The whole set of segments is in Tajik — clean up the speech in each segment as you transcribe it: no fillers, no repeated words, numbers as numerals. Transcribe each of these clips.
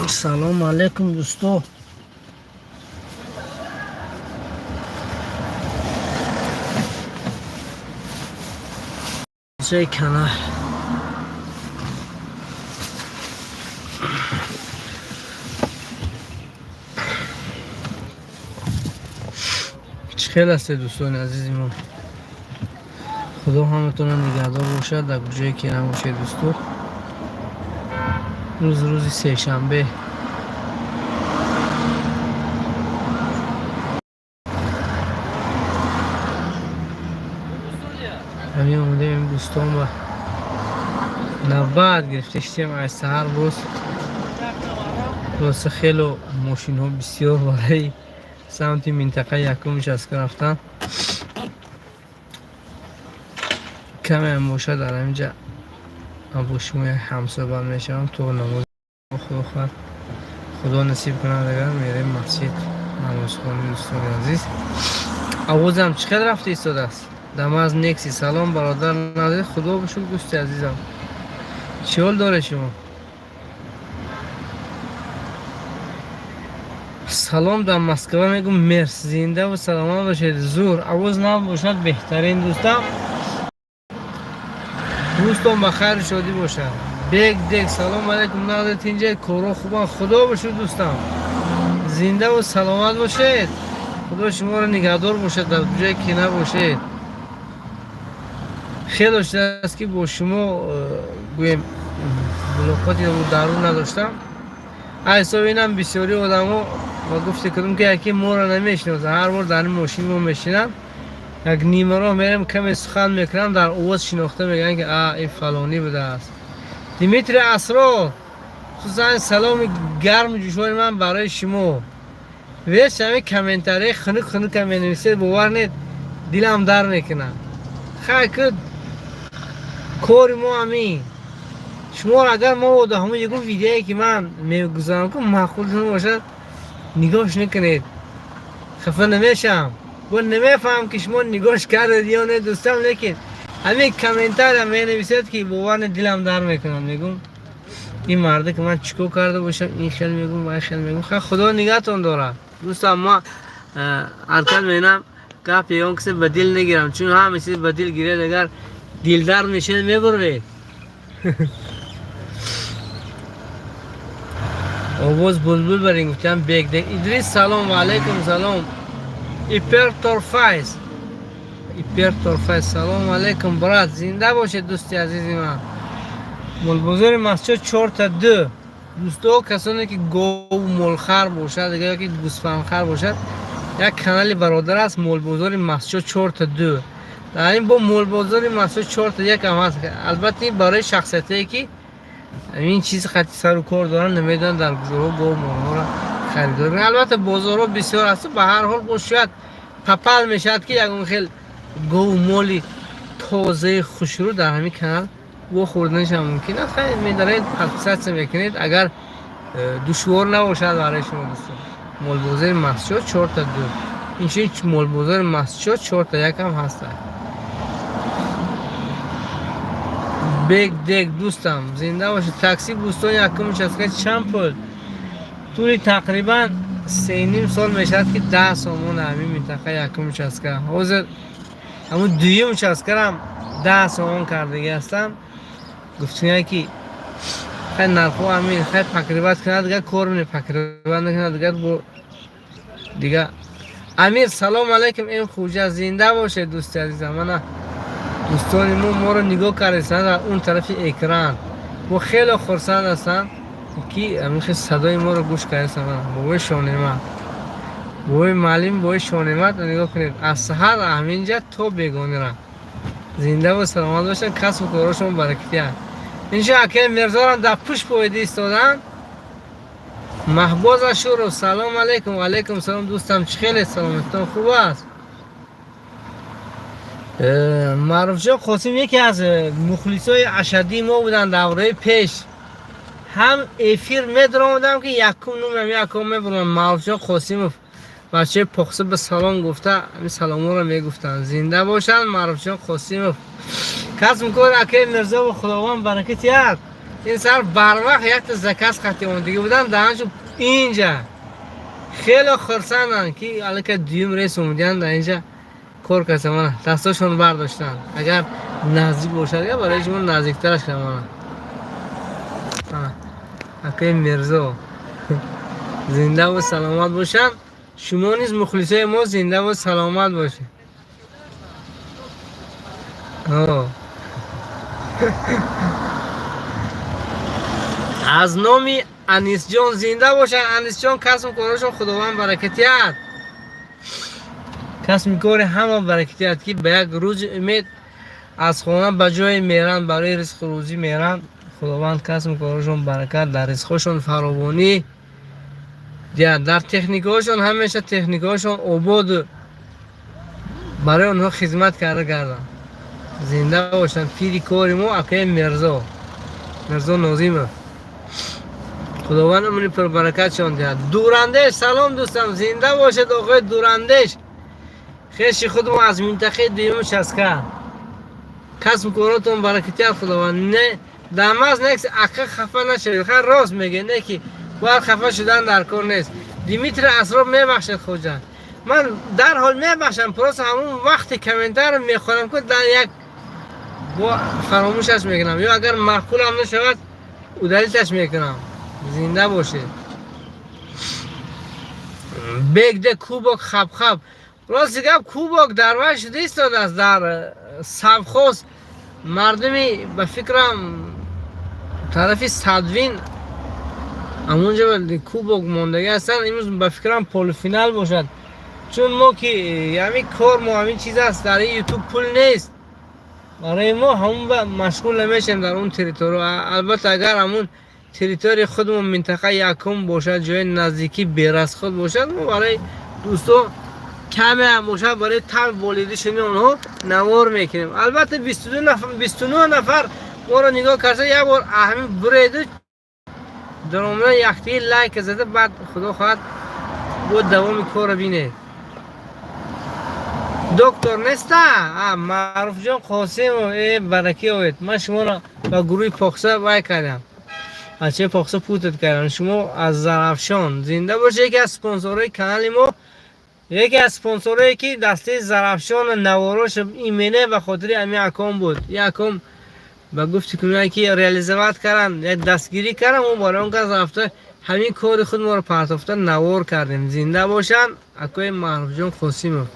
Салому алейкум, дӯсто. Ҷои канал. Чӣ хел ҳастед, дӯстони азизи мо? Худо ҳаматонро нигаҳдор бошад, дар куҷое ки набошед, дӯсто. Рӯз рӯзи сешанбе. Ҳамин омадем дӯстон, ба навбат гирифта шудем аз саҳар. Боз хулоса, хело мошинҳо бисёр барои самти минтақаи якум участка рафтан. Камеам бошад, дар ҳаминҷа бо шумо як ҳамсӯҳбат мешавам то намоз. Худо хоҳад, Худо насиб кунад, агар мерем масҷид намозхонӣ. Дӯстони азиз, овозам чӣ қадр рафта истодааст? Дамаз Некси, салом, бародар Назир. Худо бошуд, дӯсти азизам, чӣ ҳол доре шумо? Салом дар Москва мегум. Мерс, зиндаву саломат бошед. Зур овоз набошад, беҳтарин, дӯстам. Рӯзтон ба хайру шодӣ бошад. Бек Дек, салом алейкум, нағзи, тинҷа, коро хубан? Худо бошуд, дӯстам, зиндаву саломат бошед. Худо шуморо нигаҳдор бошад, дар ҷое ки набошед. Хело шудааст, ки бо шумо гӯем мулоқоти дарун надоштам. Аз ҳисоби инам бисёри одамо ва гуфте кардам, ки яке моро намешиносад. Ҳар бор дар ин мошини мо мешинам, як нимароҳ мерем, каме сухан мекунам, дар овоз шинохта мегӯянд, ки а ин фалонӣ будааст. Димитрий Асрор, хусусан саломи гарму ҷӯшони ман барои шумо. Веш ҳамин комментарии хунук хунука менависед, бовар нет, дилам дар мекунад. Хай, ки кори мо ҳамин. Шуморо агар мо ҳамон ягон видеое, ки ман мегузарам, ку маъқултон бошад, нигоҳш накунед, хафа намешавам. Бо намефаҳмам, ки шумо нигоҳш кардед ё не, дӯстам, лекин ҳамин комментария менависед, ки бовар не, дилам дар мекунад. Мегум, ин марда ки ман чӣ кор карда бошам? Ин хел мегум, вай хел мегум. Хай, Худо нигаҳтон дорад, дӯстам. Ма ҳаракат менам, гап ягон кисе ба дил нагирам, чун ҳама чиз ба дил гиред, агар дилдард мешавед, мебурвед. Овоз булбул барин, гуфтам. Бекдек Идрис, салом. Ва алайкум салом. Ипертор Файз, Ипертор Файз, салом алейкум, брат, зинда бошед, дӯсти азизи ман. Молбозори Масҷид чорта ду. Дӯсто, касоне ки гову молхар бошад, дигар ки гӯсфандхар бошад, як канали бародар аст, Молбозори Масҷид чорта ду. Дар ин бо Молбозори Масҷид чорта як ҳам ҳаст. Албатта, ин барои шахсиятое, ки ин чизи хати сару кор доранд, намедонанд дар куҷоҳо гову молҳоро харидор. Албатта, бозорҳо бисёр аст, ба ҳар ҳол бо шояд папал мешавад, ки ягон хел гову моли тозаи хушрӯ дар ҳамин канал вохӯрданашам мумкин аст. Хай, медаред, подписаться мекунед, агар душвор набошад барои шумо, дӯстон. Молбозори Масҷид чорта ду, инчунин Молбозори Масҷид чорта як ҳам ҳастанд. Бек Дек, дӯстам, зинда бошед. Такси Бӯстони якум участка чанд пул? Тӯли тақрибан 3,5 сол мешавад, ки 10 сомон ҳамин минтақа якум участка. Ҳозир ҳамун дуюм участкарам 10 сомон кардагӣ ҳастам. Гуфтуня, ки хай, нархҳо ҳамин, хай, покрывать кунад, дигар кор не покрывать накунад, дигар бо дига. Амир, салом алейкум. М Хуҷа, зинда бошед, дӯсти азизам. Мана дӯстони мо моро нигоҳ кардастанд дар он тарафи экран. Мо хеле хурсанд ҳастанд, ки ҳамин садои моро гӯш кардастанд. Бобои Шонемат, бобои маълим, бобои Шонемат, нигоҳ кунед, аз саҳар ҳаминҷа то бегонира. Зиндаву саломат бошанд, касбу корошон баракатият. Иншо акаи Мирзорам дар пушт поида истоданд. Маҳбоз Ашуров, салом алейкум. Алейкум салом, дӯстам, чӣ хеле, саломатитон хуб аст? Маъруфҷон Қосим яке аз мухлисои ашаддии мо буданд. Давраи пеш ҳам эфир медаромадам, ки якум номам якум мебурам. Маъруфҷон Қосимов, бачаи похса, ба салом гуфта, ҳамин саломҳоро мегуфтанд. Зинда бошанд, Маъруфҷон Қосимов. Касбу кор акаи Мирзову Худованд баракат диҳад. Ин сар барвақт якта заказ хати омадагӣ буданд, даҳаншо инҷа хеле хурсанданд, ки аллакай дуюм рейс омадиянд, дар инҷа кор каса. Мана, дастошон бардоштанд. Агар наздик бошад, я барои шумо наздиктараш кардам. Мана, акаи Мирзо зиндаву саломат бошанд. Шумо низ, мухлисои мо, зиндаву саломат бошед. О. Аз номи Анисҷон, зинда бошанд. Анисҷон, касбу корашон Худованд баракатият, касби кори ҳама баракатият, ки ба як рӯзи умед аз хона ба ҷое меранд, барои ризқу рӯзӣ меранд. Худованд касбу корашон баракат, дар ризқҳошон фаровонӣ диҳад, дар техникаҳошон ҳамеша техникаҳошон ободу барои онҳо хизмат карда гарданд. Зинда бошанд пири кори мо, акаи Мирзо, Мирзо Нозимов. Худованд умри пурбаракатшон диҳад. Дурандеш, салом, дӯстам, зинда бошед. Оқои Дурандеш, хеши худмо аз минтақаи дуюми участка, касбу коротон баракатият Худованд. Не дамаз некс, ака, хафа нашавед, ха, рост меге, не ки бояд хафа шудан дар кор нест. Димитри Асроб, мебахшед, хоҷа, ман дарҳол мебахшам, просто ҳамун вақти комментарро мехонам, ку дар як бо фаромӯшаш мекунам ё агар маъқулам нашавад, удалить аш мекунам. Зинда бошед. Бегде кубок хабхаб, рости гап, кубок дар вай шуда истодааст, дар совхоз. Мардуми, ба фикрам, тарафи Садвин, ҳамонҷо кубок мондагӣ ҳастанд. Имрӯз, ба фикрам, полуфинал бошад, чун мо ки ҳамин кор мо ҳамин чиз аст, дар ин Ютуб пул нест барои мо, ҳамон ба машғул намешем дар он территория. Албатта, агар ҳамун территорияи худмон, минтақа якум бошад, ҷои наздикӣ берасход бошад, мо барои дӯсто каме ҳам бошад, барои таб болидишини онҳо навор мекунем. Албатта, 22 нафар, 29 нафар моро нигоҳ карда, як бор ҳамин буреду даромада, яктиги лайк зада, баъд, худо хоҳад, бо давоми корро бинед. Доктор неста, Маъруфҷон Қосимов, э, баракӣ овед. Ман шуморо ба гурӯҳи Покса вай кардам, бачаи Покса путать кардам. Шумо аз Зарафшон, зинда бошед. Яке аз спонсорҳои канали мо, яке аз спонсорое ки дастаи Зарафшон наворош имене ба хотири ҳамин аком буд. Ин аком ба гуфти кунае ки реализовать карданд, як дастгирӣ кардам, мо барои он кас рафта, ҳамин кори худ моро партофта навор кардем. Зинда бошанд акои Маъруфҷон Қосимов.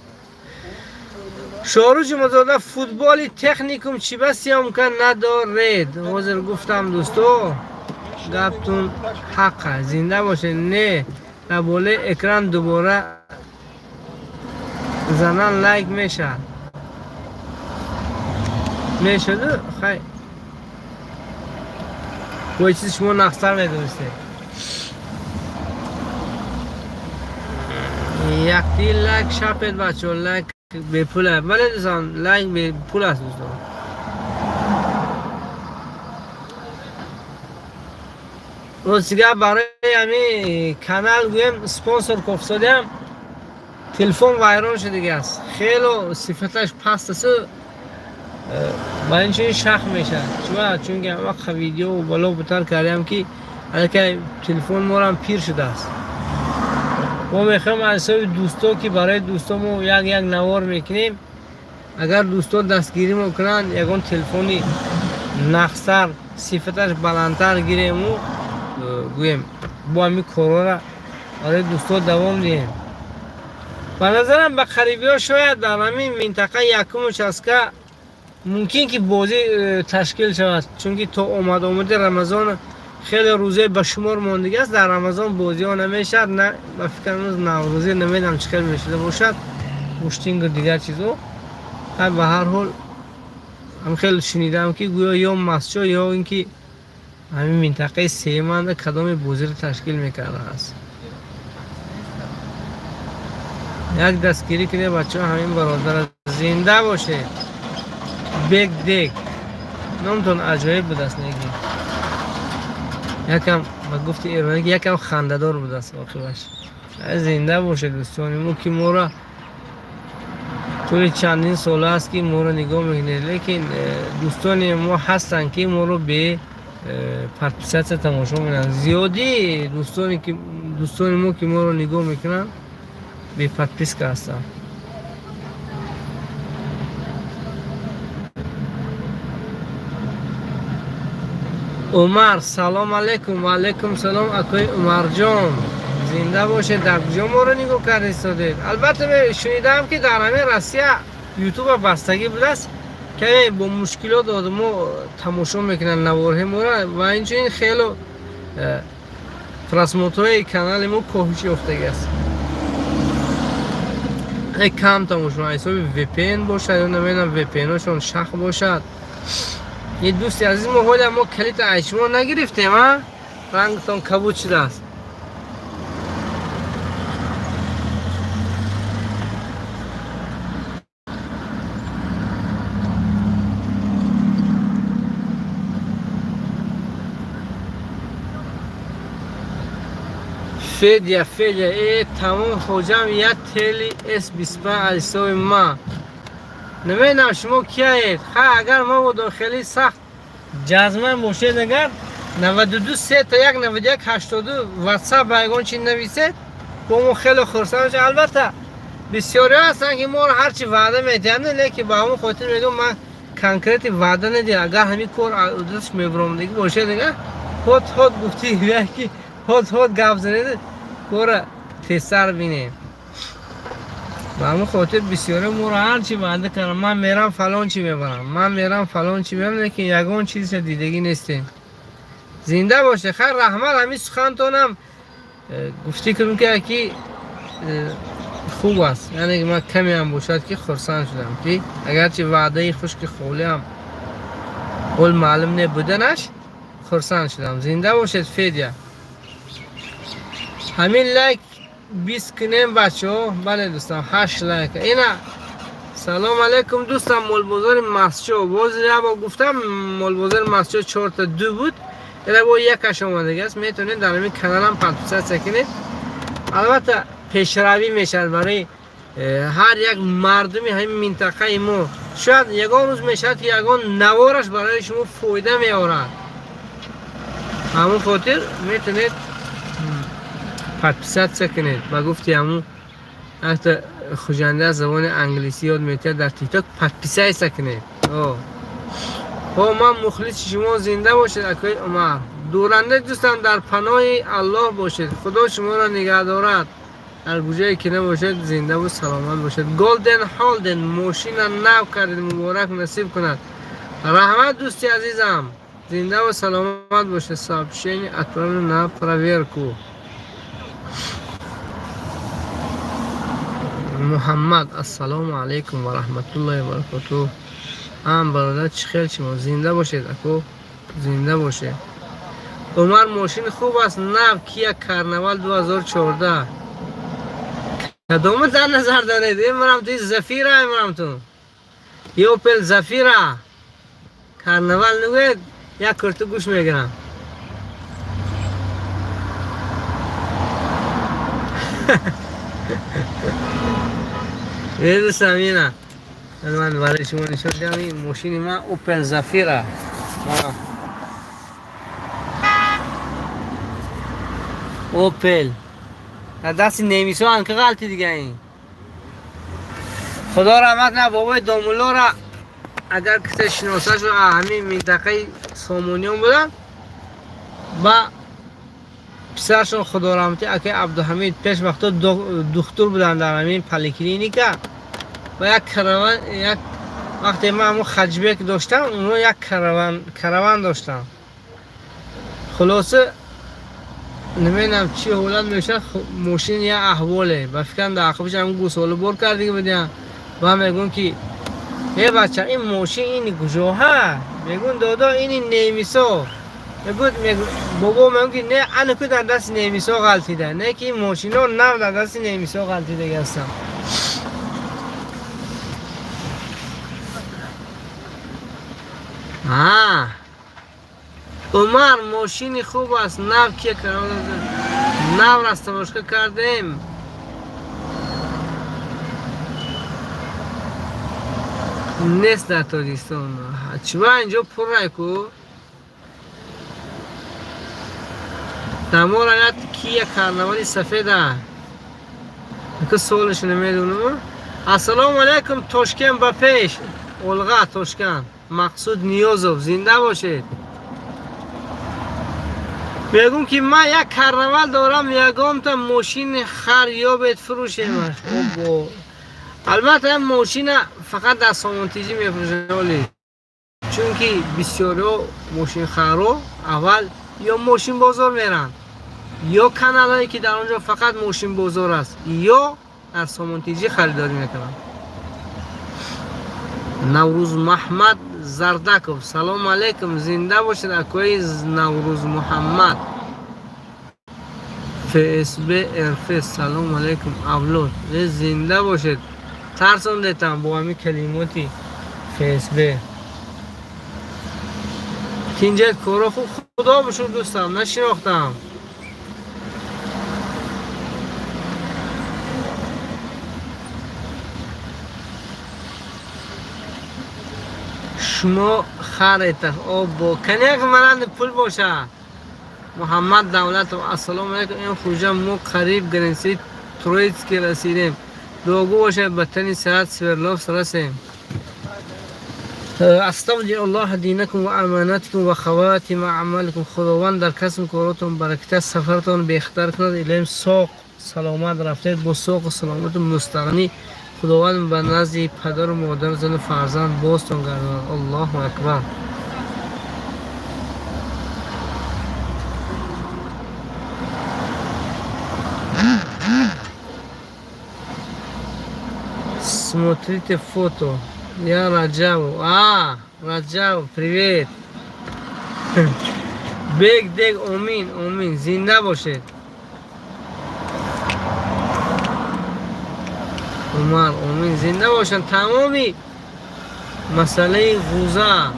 Шоҳру Ҷумазода, футболи техникум чӣ ба съёмка надоред? Ҳозир гуфтам, дӯсто, гаптун ҳаққа. Зинда бошед. Не, дар болои экран дубора занан лайк мешавад, мешуду. Хай, бо чизи шумо нақстар медонистед. Якти лайк шапед, бачаҳо, лайк бепул аст. Бале, дӯстон, лайк бепул аст, дӯстон. Ростига, барои ҳамин канал, гӯем, спонсор кофтодиам, телефон вайрон шудагӣ аст, хело сифаташ паст асту ба ин чунин шах мешавад. Чуба? Чунки ҳамақа видео бало бутар кардем, ки аллакай телефон морам пир шудааст. Мо мехоҳем аз ҳисоби дӯсто, ки барои дӯсто мо як як навор мекунем, агар дӯсто дастгирӣ мо кунанд, ягон телефони нақстар, сифаташ баландтар гирему, гӯем, бо ҳамин корҳоро барои дӯсто давом диҳем. Ба назарам, ба қарибиҳо шояд дар ҳамин минтақа якум участка мумкин ки бозӣ ташкил шавад, чунки то омад-омади Рамазон хеле рӯзое ба шумор мондагӣ аст. Дар Рамазон бозиҳо намешавад, на, ба фикрам, рӯз Наврӯзӣ намедонам чӣ хел мешуда бошад, гӯштингу дигар чизо. Ба ҳар ҳол, ҳам хел шунидам, ки гӯё ё Масчо, ё ин ки ҳамин минтақаи сеюманда кадоме бозиро ташкил мекардааст. Як дастгирӣ кунед, бачаҳо, ҳамин бародара. Зинда бошед. Бек Дек, номтон аҷоиб будааст, неги якам, ба гуфти эронӣ, якам хандадор будааст оқибаш. Зинда бошед, дӯстони мо, ки моро тӯли чандин сол аст, ки моро нигоҳ мекунед, лекин дӯстони мо ҳастанд, ки моро бе Подписаться тамошо мекунанд. Зиёдии дӯстоне ки дӯстони мо, ки моро нигоҳ мекунанд, бе подписка ҳастанд. Умар, салом алейкум. Ва алейкум салом, акои Умарҷон, зинда бошед. Дар куҷо моро нигоҳ карда истодед? Албатта, шунидам, ки дар ҳамин Россия Ютуба бастагӣ будааст, каме бо мушкилот одамо тамошо мекунанд наворҳои моро ва инчунин хело просмотрҳои канали мо коҳиш ёфтагӣ аст, кам тамошо, ҳисоби VPN бошад ё намедонам, VPN-ошон шах бошад. Ин дӯсти азиз мо, ҳоля мо калита аз шумо нагирифтем, а рангтон кабуд шудааст. Федя, Федя, э, тамом, хоҷам, як тели с 25 аз ҳисоби ман. Намедонам, шумо кияед. Ха, агар мо бодон хеле сахт ҷазман бошед, агар 92 сета 1 91 82 ватсап ба ягон чи нависед, бо мо хеле хурсанд мешавем. Албатта, бисёриҳо ҳастанд, ки моро ҳарчи ваъда медиҳанд, лекин ба ҳамон хотир мегӯям, ман конкретный ваъда надиҳам. Агар ҳамин кор дастш мебуромдагӣ бошед, агар ҳот ҳот гуфтӣ, ки ҳот ҳот гап занед, кора тезтар бинем. Ба ҳамон хотир бисёре моро ҳарчи ваъда кардам, ман мерам фалон чи мебарам, ман мерам фалон чи мебарам, лекин ягон чизеша дидагӣ нестем. Зинда бошед. Хайр, раҳмат. Ҳамин сухантонам гуфтӣ кунем, ки хуб аст, яъне ман камеам бошад, ки хурсанд шудам, ки агарчи ваъдаи хушки холиам ҳол маълум не буданаш, хурсанд шудам. Зинда бошед, Федя. Ҳамин лайк 20 кунем, бачаҳо. Бале, дӯстам, ҳашт лайк. Ина, салом алейкум, дӯстам. Молбозори Масчо, боз як бор гуфтам, молбозори Масчо чорта ду буд, ина бо якаш омадагӣ аст. Метавонед дар ҳамин каналам подписаться кунед. Албатта, пешравӣ мешавад барои ҳар як мардуми ҳамин минтақаи мо. Шояд ягон рӯз мешавад, ки ягон навораш барои шумо фоида меорад. Ҳамон хотир метавонед подписаться кунед. Ба гуфти ҳамун якта хуҷанди аз забони англисӣ ёд метиҳад дар Тикток, подписаться кунед. Ҳо, ман мухлиси шумо. Зинда бошед, акои Умар. Дуранда дӯстам, дар паноҳи Аллоҳ бошед, Худо шуморо нигаҳдорад. Дар куҷое ки набошед, зиндаву саломат бошед. Голден Холден, мошина нав кардед, муборак, насиб кунад. Раҳмат, дӯсти азизам, зиндаву саломат бошед. Сообщение отправлено на проверку. Муҳаммад, ассалому алайкум ва раҳматуллоҳи ва баракотуҳ. Ам бародар, чӣ хел шумо? Зинда бошед, ако, зинда бошед. Умар, мошин хуб аст, нав Кия Карнавал 2014. Кадома дар назар доред? Эмрам ту Зафира, эмрам ту Опел Зафира Карнавал нагӯед, як курту гӯш мегирам. Дӯстам, ина ман барои шумо нишон диҳам, ин мошини ман Опел Зафира. Опел дар дасти немисо анка ғалти дига. Ин худо раҳмат на бобои домуллора, агар кисе шиносашо, ҳамин минтақаи Сомониён буданд, ба писаршон, худораҳматӣ, акаи Абдуҳамид, пеш вақто духтур буданд дар ҳамин поликлиника. Ва як караван, як вақте ман ҳамун хэтчбек доштам, онҳо як караван доштам. Хулоса, намедонам чӣ ҳолат мешавад, мошин як аҳволе, ба фикрам, дар ақибаш ҳамун гӯсола бор кардига будиям. Ва мегӯм, ки е бача, ин мошин ини куҷоҳа? Мегӯн, додо, ини немисо. Мегӯд, бобо мегӯ, ки не, анаку дар дасти немисо ғалтида, не ки ин мошино нав дар дасти немисо ғалтидаги ҳастам. А Умар, мошини хуб аст, нав ки нав растаможка кардем. Нест дар Тоҷикистон. Чиба инҷо пуррай ку. Дамора як Кия Карнавали сафеда. Ки солаш намедонам. Ассалому алайкум, Тошкент ба пеш. Олға Тошкент. Мақсуд Ниёзов, зинда бошед. Мегум ки ман як Карнавал дорам, ягонта мошини хар ёбед, фурӯшемаш. Обо. Албатта, мошина фақат дар Сомонтиҷӣ мефурӯшанд, оли. Чунки бисёриҳо мошинхарро аввал ё мошинбозор меранд, ё каналҳое ки дар он ҷо фақат мошинбозор аст, ё дар Сомонтиҷӣ харидорӣ мекунанд. Наврӯз Маҳмад Зардаков, салому алайкум, зинда бошед, акои Наврӯз Муҳаммад. ФСБ РФ, салому алайкум, авлод. Зинда бошед. Тарсондетам бо ҳамин калимоти ФСБ. Тинҷет коро хуб, худо бошур, дӯстам, нашинохтам. Шумо харета обо каняк маранд пул боша. Муҳаммад Давлатов, ассалому алайкум, ин хуҷа мо қариб границаи Троицкий расидем. Дуогӯ бошад, ба тани сиҳат Свердловск расем. أستودع الله دينكم وأمانتكم وخواتم أعمالكم. Худованд дар касбу коротон бараката, сафаратон бехатар кунад. Илоҳим, соғ саломат рафтед, бо соғу саломату мустағнӣ Худованд ба назди падару модар, зану фарзанд бозтон гардонад. Аллоҳу акбар. Смотрите фото. Я Раджаву. А, Раджав, привет. Бег дег, омин, омин. Зинда бошед. Умар, омин. Зинда бошанд. Тамоми масъалаи ғуза.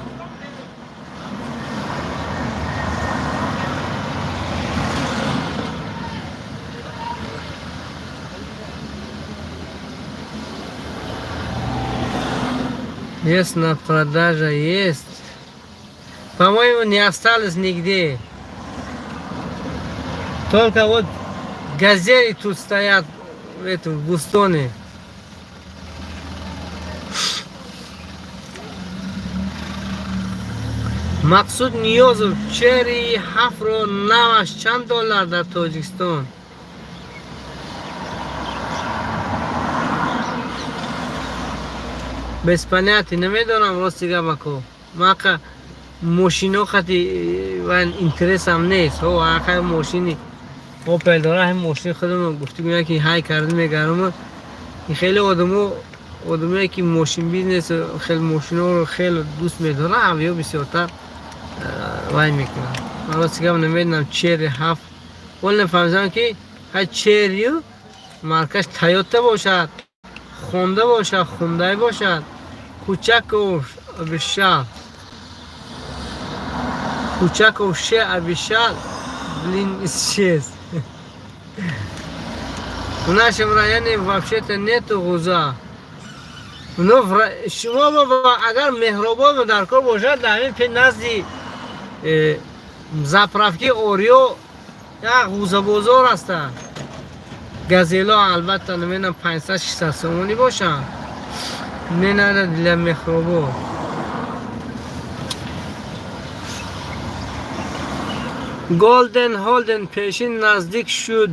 Есть на продажа, есть. По-моему, не осталось нигде. Только вот газели тут стоят в этом, в Бустоне. Мақсуд Ниёзов, Чери ҳафтро наваш чанд доллар дар Тоҷикистон? Без понятия, намедонам, рости гапако. Мақа мошино қати ван интересам нест. Ҳо, ақа мошини Опел дора, ҳам мошини худам гуфтӣ гӯян ки ҳай карда мегарам. Ин хеле одамо, одамое ки мошин бизнес, хеле мошиноро хеле дӯст медоранд, авё бисёртар вай мекунанд. Ман рости гап намедонам Чери ҳафт. Вол нафаҳмидам ки ҳай Черию маркаш Тойота бошад, Хонда бошад, Хундай бошад. Кучаков обещал. Кучаков ше обещал, блин, исчез. В нашем районе вообще-то нету ғуза. Но шумо агар Меҳробод дар кор бошад, дар ҳамин назди заправки Ориё як ғузабозор ҳастанд. Газело, албатта, намедонам, 500-600 сомонӣ бошанд. Не надо для Мехробод. Голден Холден, пешин наздик шуд.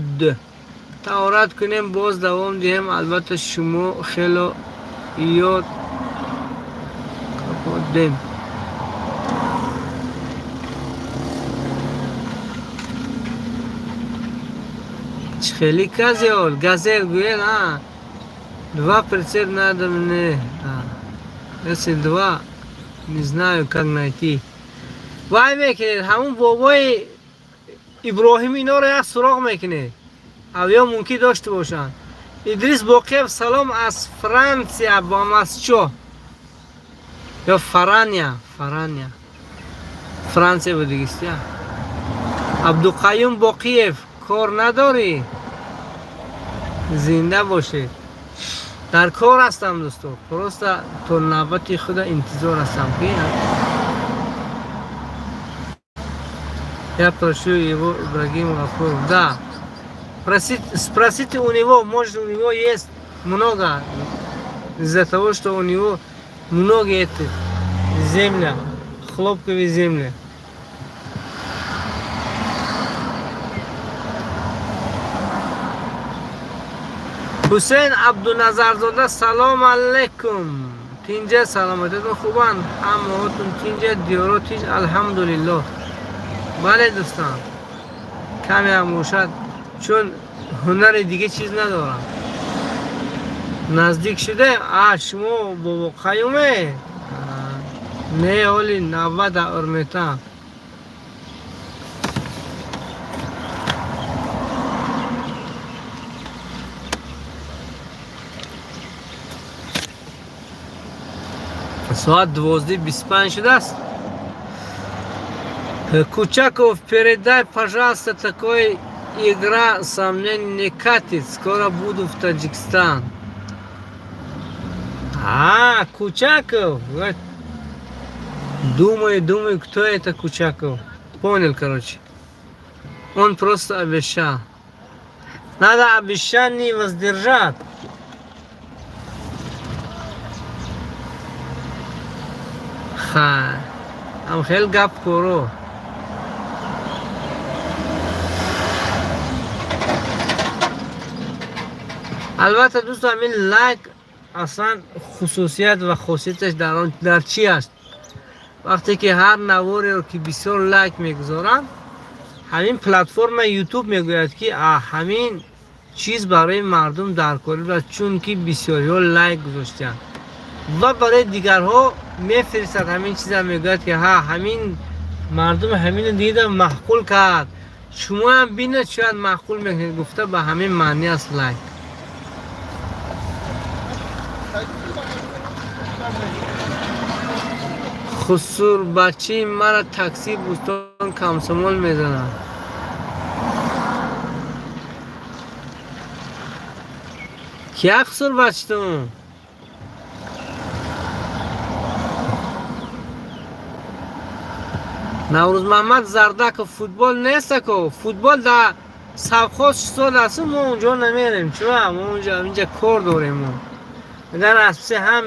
Таҳорат кунем, боз давом диҳем. Албатта, шумо хело ёд каподем. Хели казел, газел гӯен, а? Два прицеп надо мне. А. Если два, не знаю, как найти. Вай мекунед, ҳамун бобои Иброҳим инора як суроғ мекунед. Авё мумкин дошта бошанд. Идрис Боқиев, салом аз Франсия бо Масчо. Ё Фарания, Фарания. Франсия будигистия. Абдуқаюм Боқиев, кор надорӣ? Зинда бошед. Дар кор ҳастам, дӯсто, просто то навбати худа интизор ҳастам ки Я прошу его, Ибрагима Гафуров. Да. Спросите у него, может, у него есть много. Из-за того, что у него много этих земля, хлопковые земли. Ҳусейн Абдуназарзода, салом алейкум. Тинҷа, саломатитон хубанд? Ҳамаотон тинҷа, диёро тинҷ, алҳамдулиллоҳ. Бале, дӯстон, каме ҳам бошад, чун ҳунари диге чиз надорам. Наздик шудаем. А, шумо бобо Қаюме? Не, ҳоли навбат Урмета. Соат 12:25 шудааст. Кучаков, передай, пожалуйста, такой игра со мной не катит. Скоро буду в Таджикистан. А, Кучаков. Вот. Думаю, думаю, кто это Кучаков. Понял, короче. Он просто обещал. Надо обещание воздержать. Ха. Ам хел гап коро. Албатта, дӯстон, ҳамин лайк аслан хусусият ва хосияташ дар он дар чӣ аст? Вақте ки ҳар навореро ки бисёр лайк мегузоранд, ҳамин платформа Ютуб мегӯяд, ки ҳамин чиз барои мардум даркорӣ аст, чунки бисёриҳо лайк гузоштаанд, ва барои дигарҳо мефиристад ҳамин чиза, мегӯяд, ки ҳа, ҳамин мардум ҳамино дида маъқул кард, шумоам бинед, шояд маъқул мекунед, гуфта. Ба ҳамин маъни аст лайк. Хусурбачии мара такси Бӯстон Комсомол мезанад. Кия хусурбачитун? Наврӯзмаҳмад Зардаков, футбол нестако, футбол дар совхоз шистод аст, мо унҷо намерем. Чуа мо унҷа инҷа кор дорем. Мо дар аз паси ҳам,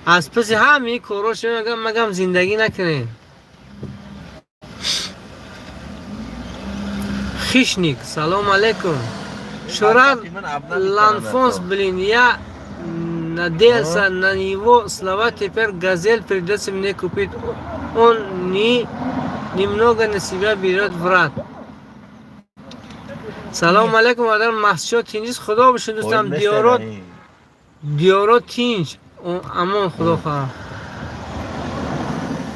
аз паси ҳам ин корҳо шумо магам зиндагӣ накунем. Хищник, салом алейкум. Шурат Ланфонс, блин, я надеялся на его слова, теперь газель придется мне купить. Он не немного на себя берет, врат. Салом алейкум, адар масҷид тинҷист, худо бошад, дӯстам, диёро, диёро тинҷ, амон, худо хоҳад.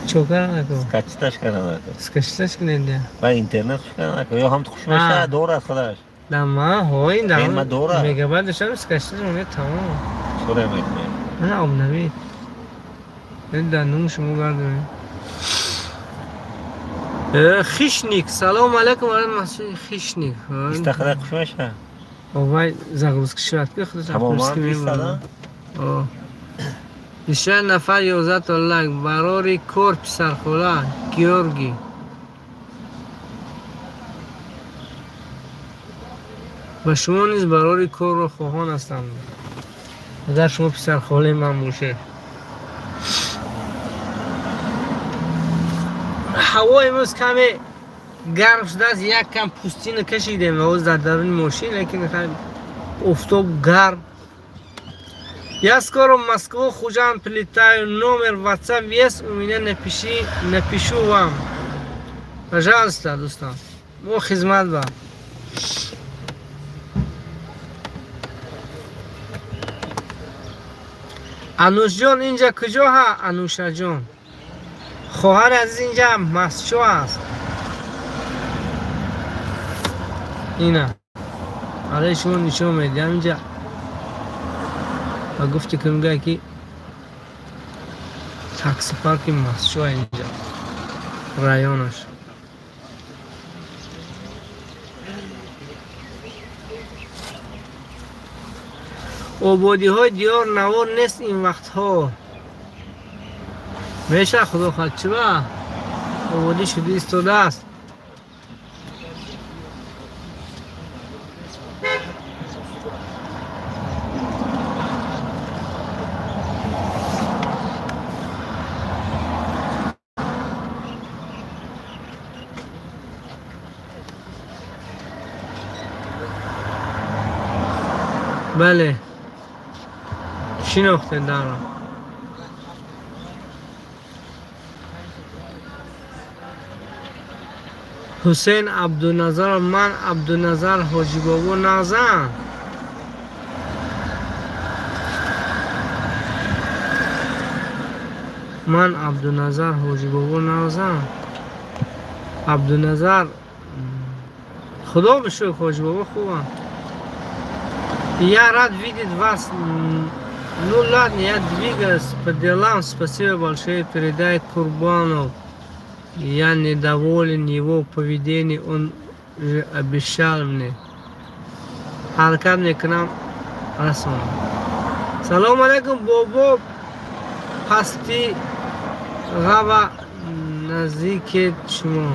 Чокара нако. Скачать кана. Скачать кунед. Ба интернет хуш кана ё ҳам хуш меша дорад худаш. Да, ма ҳоин да. Ма дора. Мегабайт дошам, скачать монед, тамом. Чора мекунем? На, обновить. Да, нум шумо гардонед. Хищник, салом алейкум, масҷиди Хищник. Истахра хуш меша. Овай, загрузка шуд ки худаш. Тамоман бистада? О. Ишай нафар, 11 та лайк. Барори кор, писархола Георгий. Ба шумо низ барори корро хоҳон ҳастам. Агар шумо писархолаи ман бошед. Ҳаво имрӯз каме гарм шудааст, як кам пӯстина кашидем ҳоз дар даруни мошин, лекин офтоб гарм. Я скоро в Москву, Худжанд прилетаю. Номер WhatsApp есть у меня, напиши, напишу вам. Пожалуйста, дӯстон. Мо хизмат ба. Анушҷон, инҷа куҷо ҳа, Анушаҷон? Хоҳари азиз, инҷа Мастчо аст. Ина. Алай шумо нишон медиҳам инҷа. Ва гуфти ки мегӯяд, ки таксипарки Мастчо инҷа. Районаш. Ободиҳои диёр навор нест ин вақтҳо. Меша, худо хоҳад, чиба? Ободӣ шуда истодааст. Бале, шинохтед дарро. Ҳусейн Абдуназар, ман Абдуназар Ҳоҷибобо нағзам. Ман Абдуназар Ҳоҷибобо нағзам. Абдуназар, худо ба шукр, Ҳоҷибобо хубам. Я рад видеть вас. Ну ладно, я двигаюсь по делам. Спасибо большое, передай Курбанов. Я недоволен его поведением, он же обещал мне. Ҳаракат мекунам расонам. Салому алайкум, бобо, пасти ғава наздики шумо.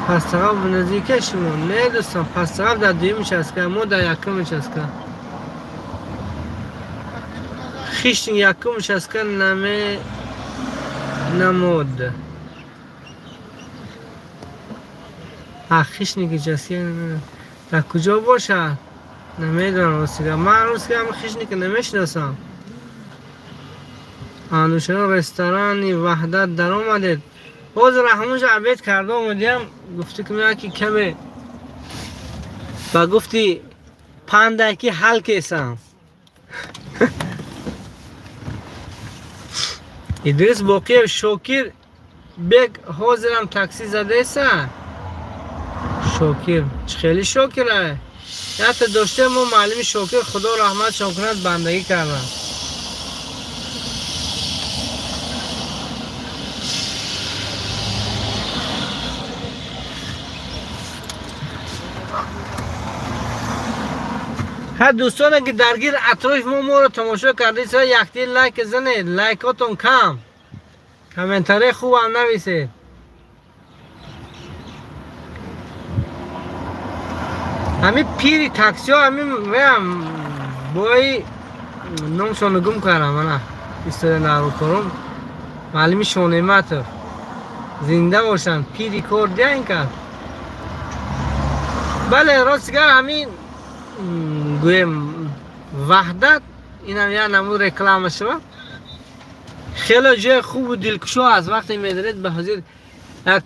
Пастиғав наздики шумо? Не, дӯстон, Пастиғав дар дуюм участка, мо дар якум участка. Хищник якум участка наме намод. А хищник участка дар куҷо бошад? Намедонам, ростига. Ман ростига ҳам хищника намешиносам. Анушаро ресторани Ваҳдат даромадед? Ҳозир ҳамонҷо обед карда омадиам, гуфти ки меяд ки каме ба гуфти панда ки ҳал кесам. Идрис Боқиев, Шокир бек ҳозирам такси задаеса? Шокир, чӣ хеле Шокира? Якта доштем мо муаллими Шокир, худо раҳматшон кунад, бандагӣ кардам. Ҳа, дӯстоне ки дар гир атрофи мо моро тамошо кардед, якти лайк занед, лайкотон кам. Комментарии хубам нависед. Ҳамин пири таксиҳо, ҳамин ваям бои номшонро гум кардам, ана истода нарукорум. Муаллими Шонематов. Зинда бошанд, пири кор диан кард. Бале, ростига ҳамин гӯем Ваҳдат, инам як намуд реклама шава. Хеле ҷои хубу дилкушо аст. Вақте медаред, ба ҳозир як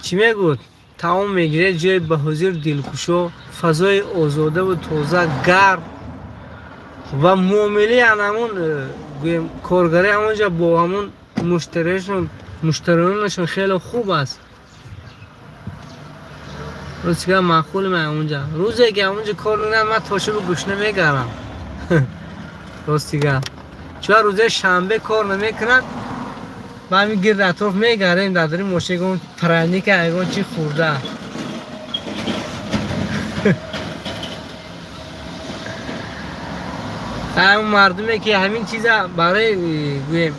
чӣ мегӯд, таом мегиред, ҷои ба ҳозир дилкушо, фазои озодаву тоза, гарм ва муомилаи ҳамон гӯем коргари ҳамонҷа бо ҳамон муштариёнашон хеле хуб аст. Ростига маъқул ман ҳамонҷа. Рӯзе ки ҳамонҷа кор накунам, ман то шуби гушна мегардам. Ростига. Чун рӯзаи шанбе кор намекунад, ба ҳамин гирди атроф мегардем, дар дари мошин ягон праника, ягон чи хӯрда. Ҳамон мардуме ки ҳамин чиза барои гӯем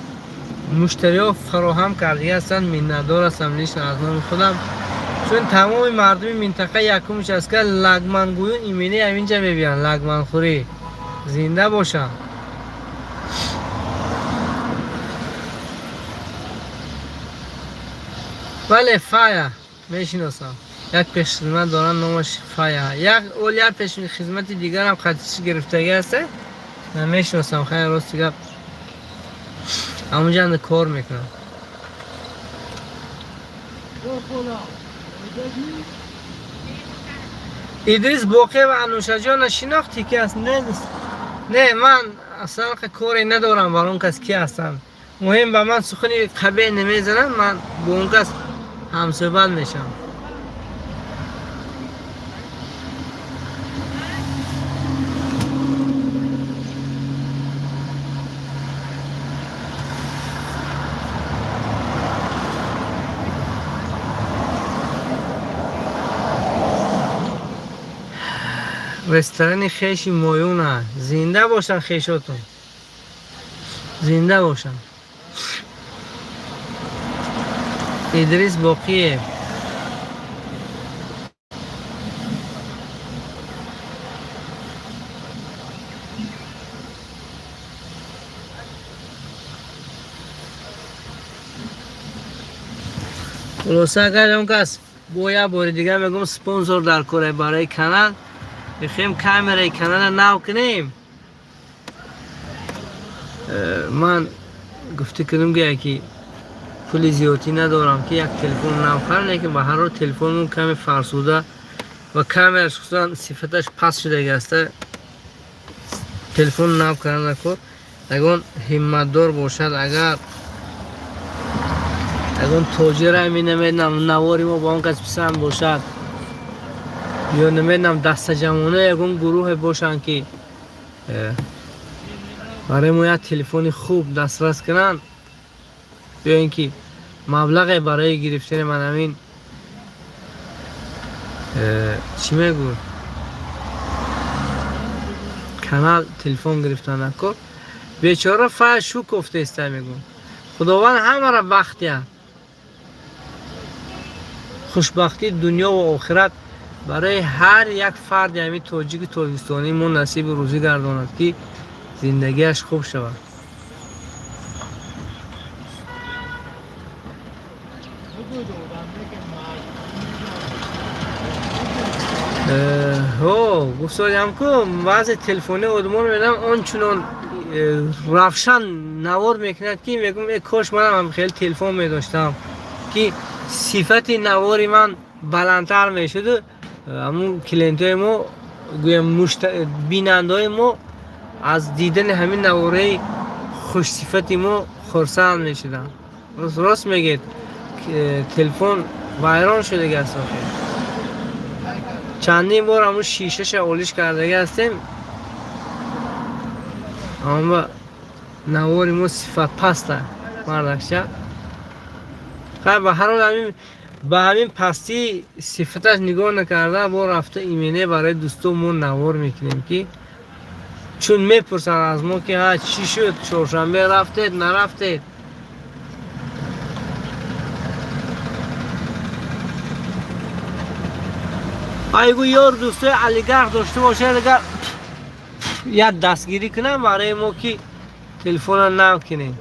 муштариҳо фароҳам кардагӣ ҳастанд, миннатдор ҳастам лично аз номи худам. Чун тамоми мардуми минтақа якум участка лагмангӯён имени ҳаминҷа мебиёнд, лагманхӯрӣ. Зинда бошанд. Бале, Фая мешиносам. Як пешхизмат доранд, номаш Фая. Як ол як пешхизмати дигарам хатиш гирифтагӣ аст. Намешиносам, хайр, рости гап. Ҳамонҷа кор мекунам. Идрис Боқиев, Анушаҷона шинохтӣ, ки аст? Не, не, ман аслан коре надорам бар он кас ки ҳастанд. Муҳим ба ман сухани қабеҳ намезананд, ман бо он кас ҳамсӯҳбат мешавам. Ресторани хеши моюна. Зинда бошанд хешотон. Зинда бошанд. Идрис Боқиев. Хулоса, агар он кас Бо як бори дигар мегӯм, спонсор дар кора барои канал. Мехоҳем камераи канала нав кунем. Ман гуфта кунам ки ки пули зиёдӣ надорам ки як телефон нав харам, лекин ба ҳар ҳол телефонмон каме фарсуда ва камераш хусусан сифаташ паст шудаги аста. Телефон нав кардан накор. Ягон ҳимматдор бошад, агар ягон тоҷира намедонам, навори мо ба он кас писанд бошад ё намедонам, дастаҷамъона ягон гурӯҳе бошанд, ки барои мо як телефони хуб дастрас кунанд, ё ин ки маблағе барои гирифтани ман ҳамин чӣ мегӯ канал телефон гирифтан накор. Бечора фая шу кофтеста, мегӯм, Худованд ҳамаро бахт диҳад. Хушбахтии дунё ва охират барои ҳар як фарди ҳамин тоҷики тоҷикистонӣ мо насиби рӯзӣ гардонад, ки зиндагиаш хуб шавад. Ҳо, гуфтодиам ку, баъзе телефони одамон медам, он чунон равшан навор мекунад, ки мегӯм, э кош манам хеле телефон медоштам, ки сифати навори ман баландтар мешуду ҳамун клиентҳои мо, гӯям, бинандаҳои мо аз дидани ҳамин навораи хушсифати мо хурсанд мешуданд. Рост мегӯед, телефон вайрон шудаги аст охир. Чандин бор ҳамун шишаша олиш кардаги ҳастем, амма навори мо сифат паста, мардакча. Хай, ба ҳар ҳол, ҳамин ба ҳамин пастии сифаташ нигоҳ накарда, бо рафта имене барои дӯсто мо навор мекунем, ки чун мепурсанд аз мо, ки ҳа, чӣ шуд, чоршанбе рафтед, нарафтед. Айгу ёр дӯстои олигарх дошта бошад, агар як дастгирӣ кунам барои мо, ки телефона нав кунем.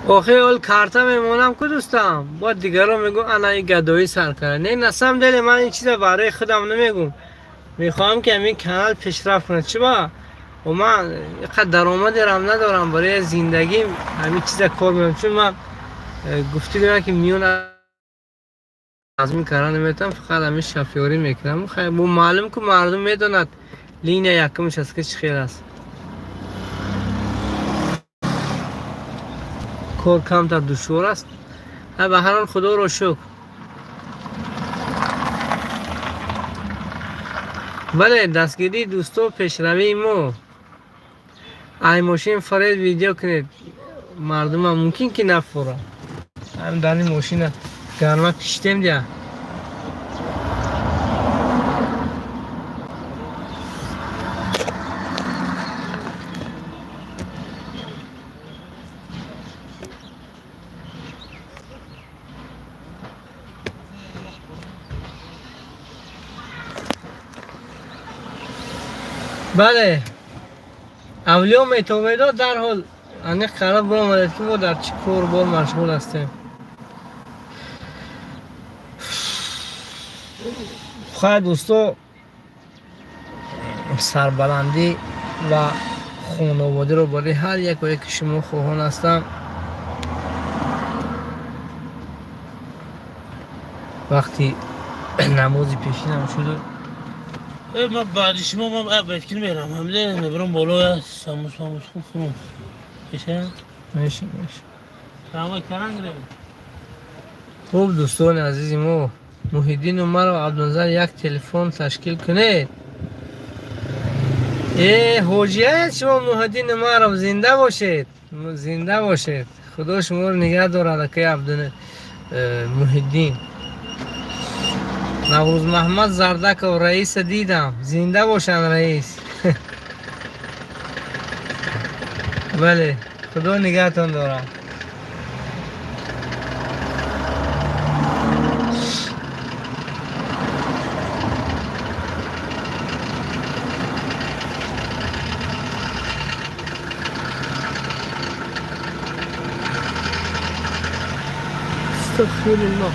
Охи, ол карта мемонам ку, дӯстам, бояд дигарро мегӯм, ана ин гадоӣ сар карда. Не, на самом деле ман ин чиза барои худам намегӯм, мехоҳам, ки ҳамин канал пешрафт кунад. Чиба ман иқадр даромадерам надорам, барои зиндагим ҳамин чиза кор мекунам, чун ман гуфтӣ дорам, ки миён аз мин карда наметавонам, фақат ҳамин шофёрӣ мекунам. Хай, бо маълум ку, мардум медонад, линия якумш аст, ки чӣ хел аст, кор камтар душвор аст. Ба ҳар ҳол, Худоро шукр. Бале, дастгирии дӯсто, пешравии мо. Ай мошин фаред видео кунед, мардума мумкин ки нафурад. Ҳам дар ин мошина гарма киштем дия. Бале, авлиё метоведо дарҳол аниқ карда биромадед, ки мо дар чӣ корбор машғул ҳастем. Хай, дӯсто, сарбаландӣ ва хонаводиро барои ҳар яко яки шумо хоҳон ҳастам. Вақти намози пешинам шуду. Ман баъди шумо ман беткин мерам, ҳамида мебарам боло, самбус самбус хуб хӯрам. Меша? Меша, меша. Трамвай каран гирем. Хуб, дӯстони азизи мо, Муҳиддин Умаров, Абдуназар, як телефон ташкил кунед. Э, ҳоҷияед шумо, Муҳиддин Умаров, зинда бошед, зинда бошед, Худо шуморо нигаҳ дорад, акаи Абдун Муҳиддин. Наврӯз Маҳмад Зардаков, раиса дидам, зинда бошанд раис. Бале, худо нигаҳтон дорад. Астағфируллоҳ.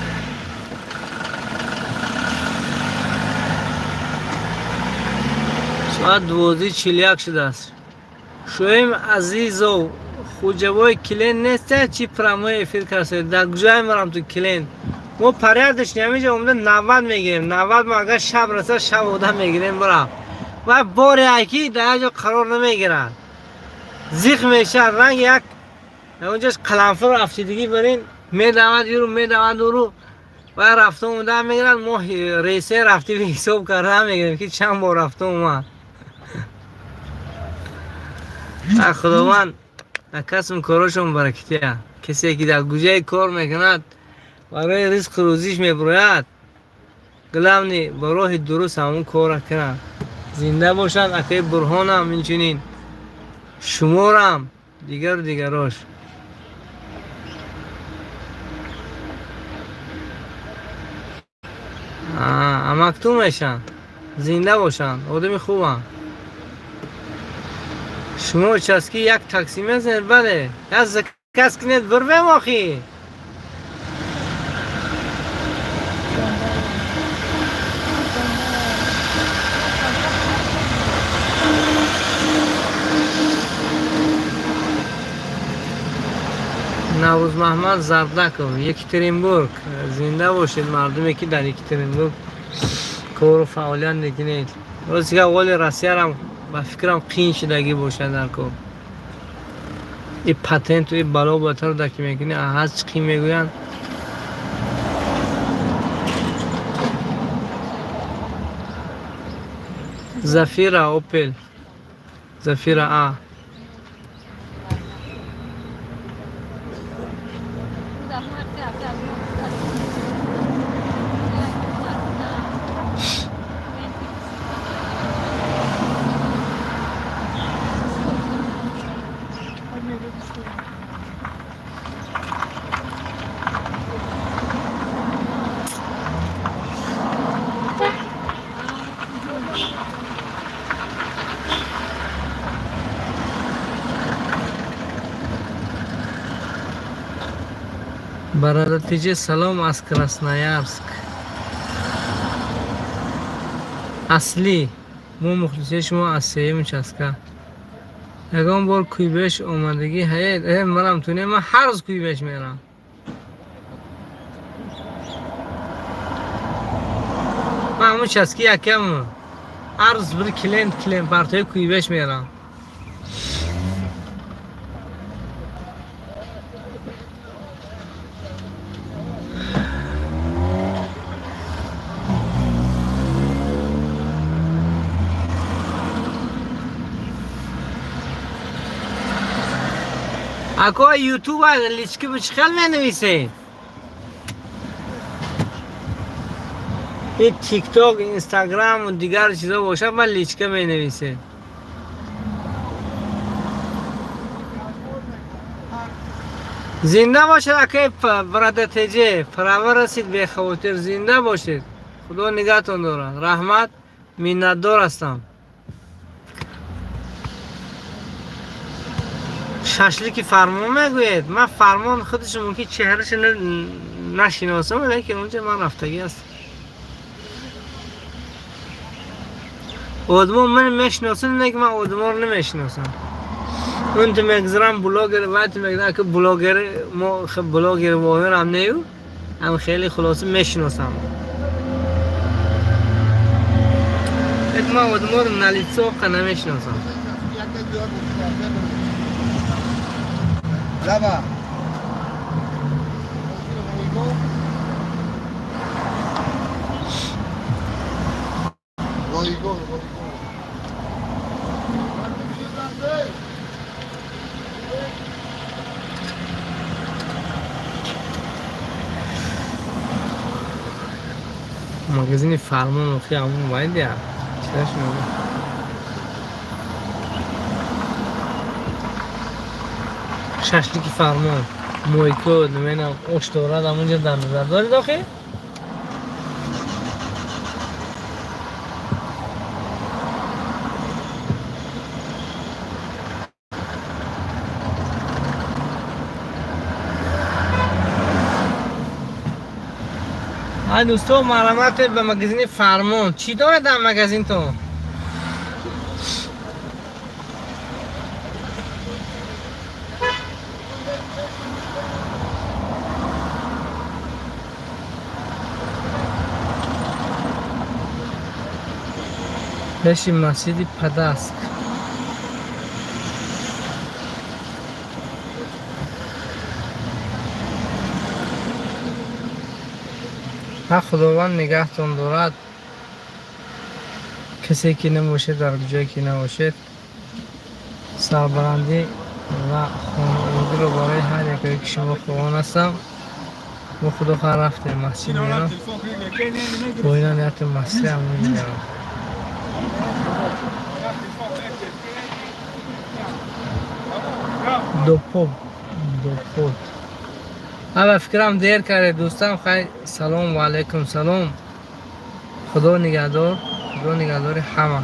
Соат 12:41 шудааст. Шоим Азизов, хуҷабои клиент неста, чи прямой эфир кардед? Дар куҷое мерам ту клиент? Мо порядочный ҳаминҷа омада 90 мегирем. 90 мо агар шаб расад, шаб одам мегирем бирам. Ва боре ки дар як ҷо қарор намегирад. Зиқ мешавад, ранги як онҷаш қаламфур афтидагӣ барин медавад юру медавад уру ва рафта омада мегирад. Мо рейсе рафти ҳисоб карда мегирем, ки чанд бор рафта омад. Худованд дар касбу корошон баракатия. Касе ки дар гуҷае кор мекунад, барои ризқу рӯзиш мебурояд, главный ба роҳи дуруст ҳамон корра кунад. Зинда бошанд акаи Бурҳонам, инчунин шуморам, дигару дигарош. Амактум мешанд, зинда бошанд, одами хубанд. Шумо участки як такси мезанед? Бале, як заказ кунед, бирвем охи. Наврӯзмаҳмад Зардаков, Екатеринбург. Зинда бошед, мардуме ки дар Екатеринбург кору фаъолият мекунед. Рости гап, воли Россиярам ба фикрам қиин шудагӣ бошад дар кор. И патенту и бало батару дар ки мекунӣ, ҳаз чӣ қин мегӯянд. Зафира Опел, Зафира А. Бародар Тиҷе, салом аз Красноярск. Аслӣ мо мухлисои шумо аз сеюм участка. Ягон бор Куйбеш омадагӣ ҳаед? Э, манам туне, ман ҳар рӯз Куйбеш мерам. Ман ҳамун участки якам ҳар рӯз бир клиент клиент партои Куйбеш мерам. Ако ютуб лички бо чӣ хел менависед? И тикток, инстаграму дигар чизо бошад, ман личка менависед. Зинда бошед, акаи бародар Теҷе, права расид бехавотир, зинда бошед. Худо нигаҳтон дорад. Раҳмат, миннатдор ҳастам. Шашлики Фармон мегӯед? Ман Фармон худаш мумкин чеҳраша нашиносам, лекин онҷа ман рафтагӣ ҳастам. Одамо ман мешиносам, не ки ман одаморо намешиносам. Он ту мегузарам блогер, вай ту мегузарам ки блогер, мо блогер воҳирам нею, ҳам хеле хулоса мешиносам. Ман одаморо на лицо қа намешиносам. Lava. Ройгон, ройгон. Магазини Фармон охи ҳамон вайдия. Чираш мегӯ? Шашлики Фармон, мойко, намедонам, ош дорад, ҳамонҷо дар назар доред охи? Ай дӯсто, марҳамат ба магазини Фармон. Чӣ дорад дар магазинтон? Пеши масҷиди Падаск. Ҳа, Худованд нигаҳтон дорад. Касе ки набошед, дар ҷое ки набошед, сарбаландӣ ва хонаободиро барои ҳар якое ки шумо хоҳон ҳастам. Мо, худо хоҳ, рафтем масҷид, мерам бо ина нияти масҷид ҳамон мерам. Допоб допод. Ҳа, фикрам дер кардед, дӯстам. Хай, салом ва алайкум салом. Худо нигаҳдор, Худо нигаҳдори ҳама.